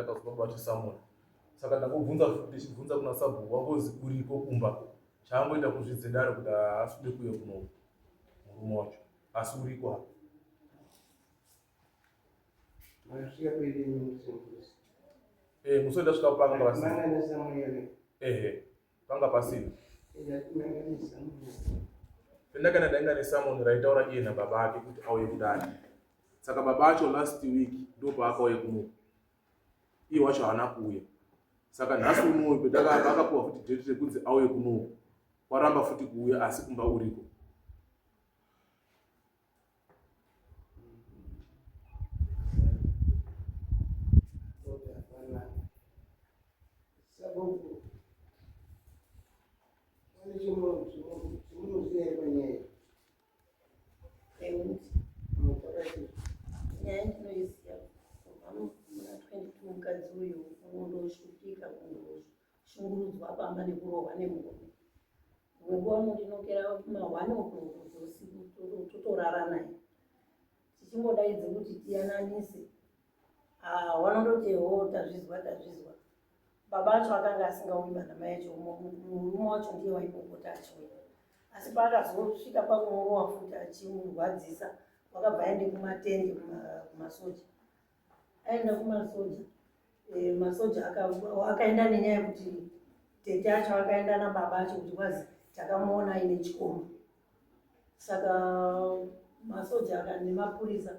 ndakazwa baba vachisamona. Saka ndangobvunza futi ndichibvunza kuna sabhuku wangozi uriko kumba. Chaangoita kuzvidze dare kuti haasi kude kuuya kuno murume wacho asi uriko apa. Eh, musi wandasvika panga pasina. Ehe, panga pasina. Pendakana ndainga nesamoni raitaura iye nababa ake kuti auye kudare. Saka baba acho last week ndopaakauye kuno. Iye wacho haana kuuya. Saka nhasi unoyu pendakapa akapiwa futi date rekunzi auye kuno. Waramba futi kuuya asi kumba uriko. Nyaya ndinoiziva kubva muna 22 mukadzi uyu unondoshupika unondoshungurudzwa pamba nekurohwa nemurume. Imwe nguva unondinokera kuma 1 o'clock dzeusiku totorara naye tichingodaidze kuti tiyananise. Ah, wanondoti hoo tazvizwa tazvizwa. Baba acho akanga asingauyi bana mai acho murume wacho ndiye waipopota achiuya. Asi paakazosvika pakumurova futi achimurwadzisa wakabva aende kumatende kumasoja. Aenda kumasoja e, masoja akaenda nenyaya yekuti tete acho akaenda nababa acho kuti kwazi takamuona aine chikomba. Saka masoja aka nemapurisa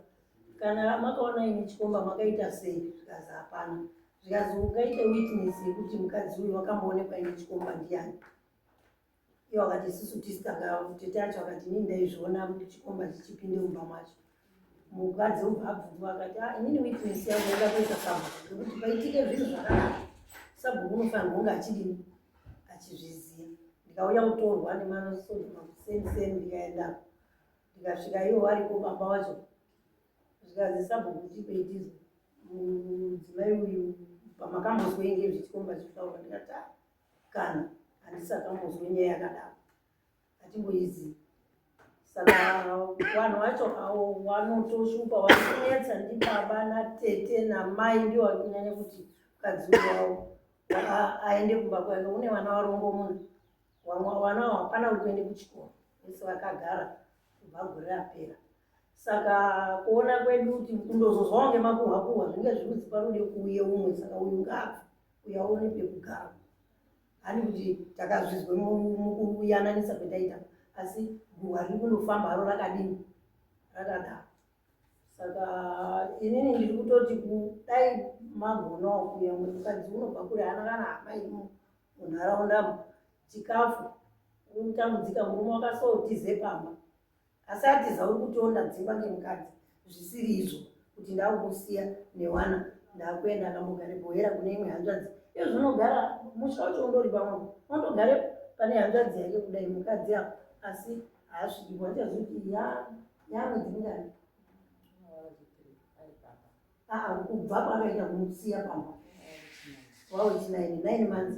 kana makaona ini chikomba makaita sei zvikazi hapana zvikazi ungaite witness yekuti mukadzi uyu wakamboonekwa ine chikomba ndiyani iwo akati isusu tisu tete acho akati inini ndaizviona chikomba chichipinde mumba macho mukadzi ubva abvunzwa akati ah, inini witness yangu yakatoita sabhuku nekuti paitike zvinhu zvakadaro sabhuku unofanirwa kunge achidini achizviziva ndikauya kutorwa nemasoja makuseni seni ndikaendako ndikasvika ivo variko baba wacho zvikanzi sabhuku tipei tizwe mudzimai uyu pamakambozwei ngezvechikomba chitaura ndikati ah, kana handisakambozwe nyaya yakadaro hatimboizivi saka vanhu vacho avo vanotoshupa vanonetsa ndibaba natete namai ndivo vari kunyanya kuti mukadzi wavo aende kumba kwake une vana varongomuna vamwe vana avo hapana uri kuende kuchikoro vese vakagara kubva gore rapera saka kuona kwedu kuti kundozozwawo ngemakuhwa kuhwa zvinenge zviri kunzi panode kuuye umwe saka uyu ngaabve uyu aone pekugara hani kuti takazvizwe mukuyananisa kwetaita asi guhwa riri kundofamba haro rakadini rakadaro saka inini ndiri kutoti kudai magonawo kuya mukadzi unobva kure haana kana hama iri munharaundamo chikafu unotambudzika murume wakasotize pamba asi atiza uri kutonda dzingwa ngemukadzi zvisiri izvo kuti ndakukusiya newana ndakuenda akambogare bohera kune imwe hanzvadzi iyo zvinogara musha wacho undori pamwe undogare pane hanzvadzi yake kudai mukadzi apo asi haasviki wachaziva kuti yamwedzi mingani Aa kubva paakaita kumusiya pamba wawechinaini nine months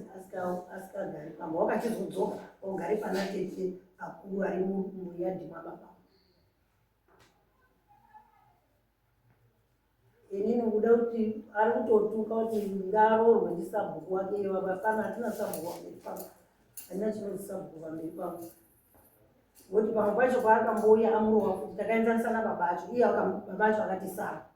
asikagari pamba wakachizodzoka ogare pana tete akuru ari muyadhi mwababa inini kuda kuti ari kutotuka kuti ngaroorwe ndisabhuku wake iye baba pana hatina sabhuku pamberi pangu handina chinonzi sabhuku pamberi pangu ngokuti pamwe pacho paakambouya amurova futi takaenzanisa nababa acho iye baba acho akati sara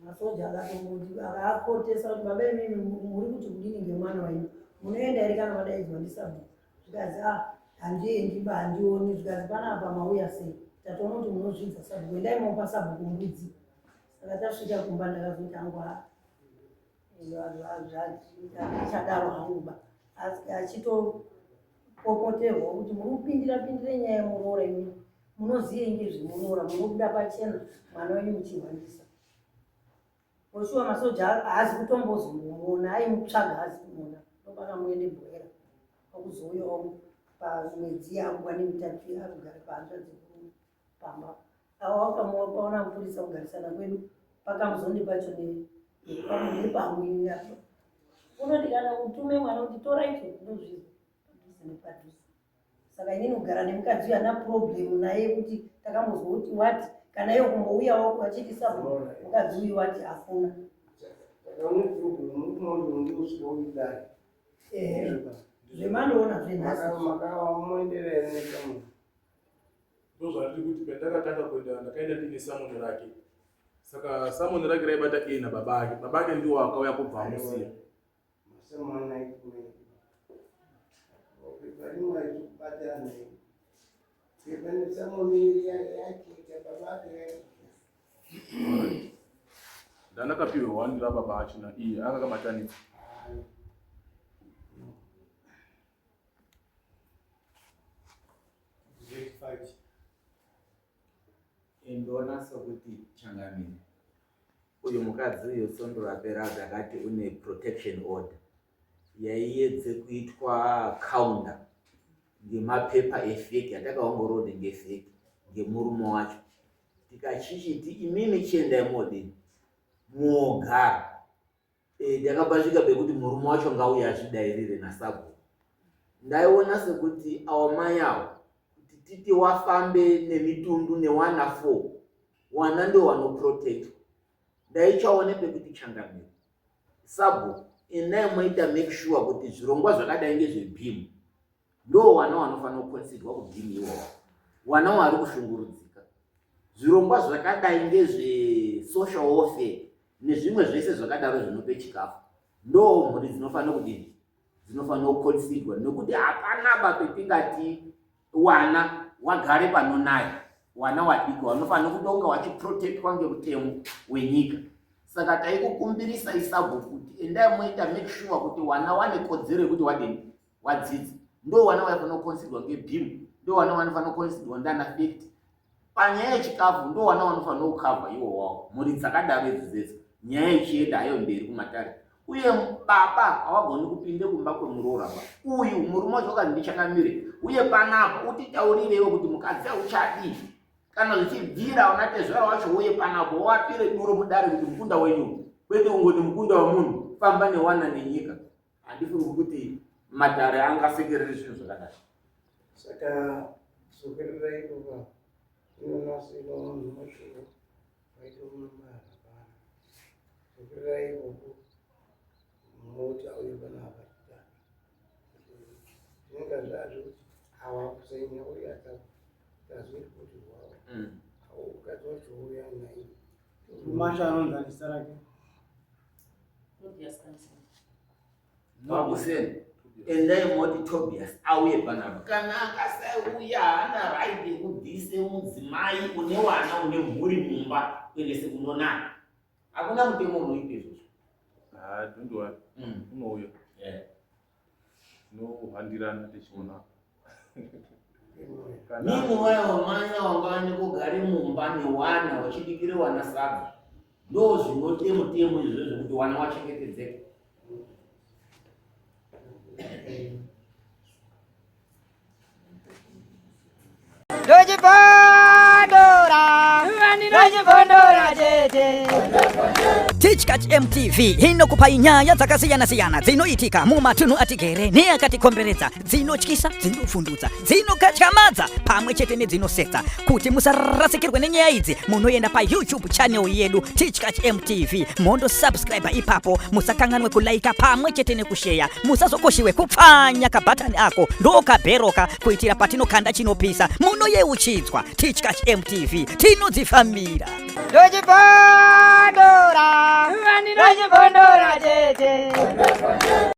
masoja akatomboti akaakotesa kuti baba imimi muri kuti kudini ngemwana wenyu munoenda here kana vadaidzwa ndisabhuku zvikanzi a ah, handiendi ba handioni zvikanzi panapa mauya sei tatoona kuti munozvidza sabhuku endai mopa sabhuku mbudzi saka tasvika kumba ndakazoti hangu a handichadaro hangu ba achitopopoterwa kuti muri kupindira pindire nyaya yemuroora imimi munoziyei ngezvemuroora munobuda pachena mwana wenyu muchihwandisa oshuwa masoja haazi kutombozomuona aimutsvaga haazi kumuona ndopakamuende bhoera pakuzouyawo pamwedzi yakugwa nemitatu akugara pahanzvadzi pamba awa wakamuona mupurisa kugarisana kwedu pakamuzonde pacho nepamwe apo unoti kana utume mwana kuti tora icho ndozvizwa padhuze nepadhuze saka inini kugara nemukadzi uyu ana problem naye yekuti takambozwa kuti wati Kana iyo kumbouyawo vachiti sabhuku mukadzi uyu wati hakuna. Zvemandoona zvenhasi. Ndozvandiri kuti pandakatanga kuenda ndakaenda ndiine samoni rake. Saka samoni rake raibata iye nababa ake. Baba ake ndiwo akauya kubva amusiya. Ndandakapiwe one rababa acho naiye akakabatanidza. Ndoona sokuti changamire uyu mukadzi uyu svondo rapera akati une protection order yaiyedze kuitwa counter ngemapepa efeki atakaongorora kuti ngefeki ngemurume wacho tikachichiti imimi chiendai modini mogara Ndakapasvika pekuti murume wacho ngauye azvidairire nasabhuku. Ndaiona sekuti awa mai awa kuti titi wafambe nemitundu newana 4 wana ndo wanoprotectwa. Ndaichaone pekuti changamire sabhuku endai moita make sure kuti zvirongwa zvakadai ngezvebhimu ndo wana wanofanira kuconsiderwa kubhimu iwawa wana wari kushungurudzika zvirongwa zvakadai ngezvesocial warfare nezvimwe zvese zvakadaro zvinope chikafu ndo mhuri dzinofanira kudini dzinofanira kuconsiderwa nekuti hapana ba petingati wana wagare panonaya wana wadiki wanofanira kutonga wachiprotectwa ngemutemo wenyika saka taikukumbirisa isabhuku kuti endai moita make sure kuti wana wane kodzero yekuti wadini wadzidza ndo wana waifanira kuconsiderwa ngebeam ndo wana wanofanira kuconsiderwa ndana fact panyaya yechikafu ndo wana wanofanira kukavha iwo wawo mhuri dzakadaro idzo dzedzo nyaya ichienda hayo mberi kumatare uye baba hawagoni kupinde kumba kwemuroora ba uyu murume wacho wakanzi ndichangamire uye panapa utitaurirewo kuti mukadzi hauchadii kana zvichibvira una tezvara wacho uye panapo wapire duro mudare kuti mukunda wenyu kwete kungoti mukunda wemunhu famba newana nenyika Handifungi kuti matare angasekerere zvinhu zvakadai. Saka dzokererai ipopa inonasirwa munhu wacho waita unobara pana dzokererai ipopo moti auye panapa chitanga zvinenge zvazvo kuti awa kusaina uye atazwi kuti wawa ukadzi wacho uya nai Masha anonzi ani zita rake? Mabuseni, endai moti Tobias auye panapa. Kana akasauya haana right yekubvise mudzimai une wana une mhuri mumba kuendese kunonana. Hakuna mutemo unoita izvozvo. Ah, don't worry. Unouya. Yeah. Tinohandirana tichiona. Meanwhile, mai wanga vane kugare mumba newana wachibikire wana sadza. Ndo zvinote mutemo izvozvo zvekuti wana wachengetedzeka. Ndochibondora, ndochibondora chete. Tichkach MTV inokupai nyaya dzakasiyana-siyana dzinoitika mumatunhu atigere neakatikomberedza, dzinotyisa, dzinovhundutsa, dzinokatyamadza pamwe chete nedzinosetsa. Kuti musarasikirwe nenyaya idzi, munoenda paYouTube channel yedu Tichkach MTV mondo subscribe ipapo, musakanganwe kulaika pamwe chete nekusheya, musazokoshiwe kupfanya kabhatani ako ndokabheroka kuitira patinokanda chinopisa munoyeuchidzwa. Tichkach MTV tinodzifambira. Ndochibondora, ndochibondora chete.